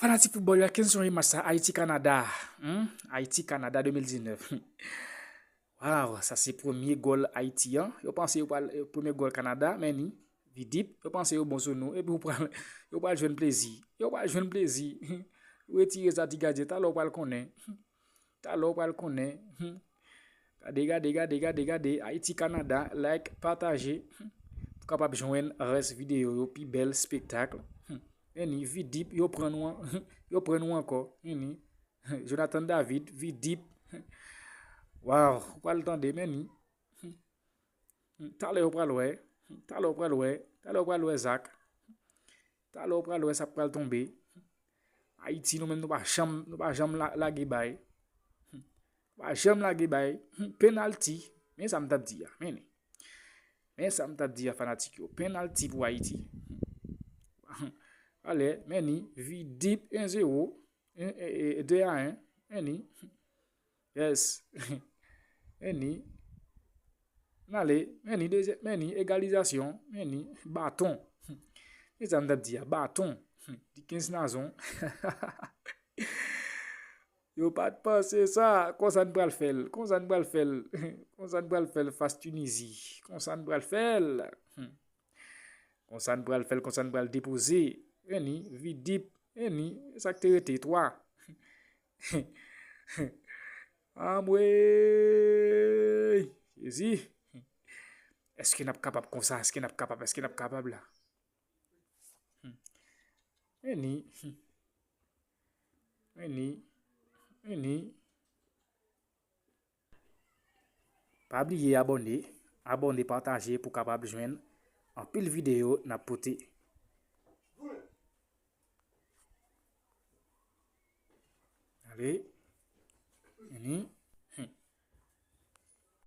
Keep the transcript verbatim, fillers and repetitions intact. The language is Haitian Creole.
Fanatik foutbòl yo, èske n sonje match sa Ayiti Kanada? Hmm? Ayiti Kanada de mil diznèf. Waw, sa se premye gòl Ayiti an. Yo panse yo pral, eh, premye gòl Kanada, men ni Vidip, yo panse yo bon sou nou, epi yo pral, yo pral jwenn plezi. Yo pral jwenn plezi. Yo retire sa ti gadyen, talè w pral konnen. Talè w pral konnen. Hmm. Gade, gade, gade, gade, gade. Ayiti Kanada, like, pataje. Hmm. Pou kapab jwenn rès videyo yo, pi bèl spektak. Hmm. Men ni Vidip, yo pran nou an-, yo pran nou ankò. Men ni Jonathan David, Vidip. Waw, ou pral tande, men ni. Hmm. Talè w pral wè. Hmm. Talè w pral wè. Talè w pral wè Zak. Talè w pral wè sa pral tonbe. Ayiti, nou menm, nou pa janm, nou pa janm la-, lage bay. Hmm. Nou pa janm lage bay. Hmm. Penalti. Men sa m t ap di a. Men ni. Men sa m t ap di a, fanatik yo. Penalti pou Ayiti. Hmm. Alè, men ni. Vidip en zewo. En, e, e, de a en. Men ni. Yes. Men ni. N ale. Men ni, dezyè-, men ni, egalizasyon. Men ni, baton. Men sa m t ap di a, baton. Dickens Nazon. Yo pa t panse sa. Konsa n pral fè l. Konsa n pral fè l. Konsa n pral fè l fas Tinizi. Konsa n pral fè l. Hmm. Konsa n pral fè l, konsa n pral depoze. Men ni, Vidip, men ni, sa k te rete, twa. Anmwey! Jezi! Èske n ap kapab konsa? Èske n ap kapab? Èske n ap kapab la? Hmm. Men ni. Hmm. Men ni. Men ni. Pa bliye abòne, abòne, pataje pou kapab jwenn anpil videyo n ap pote. Ale, vini.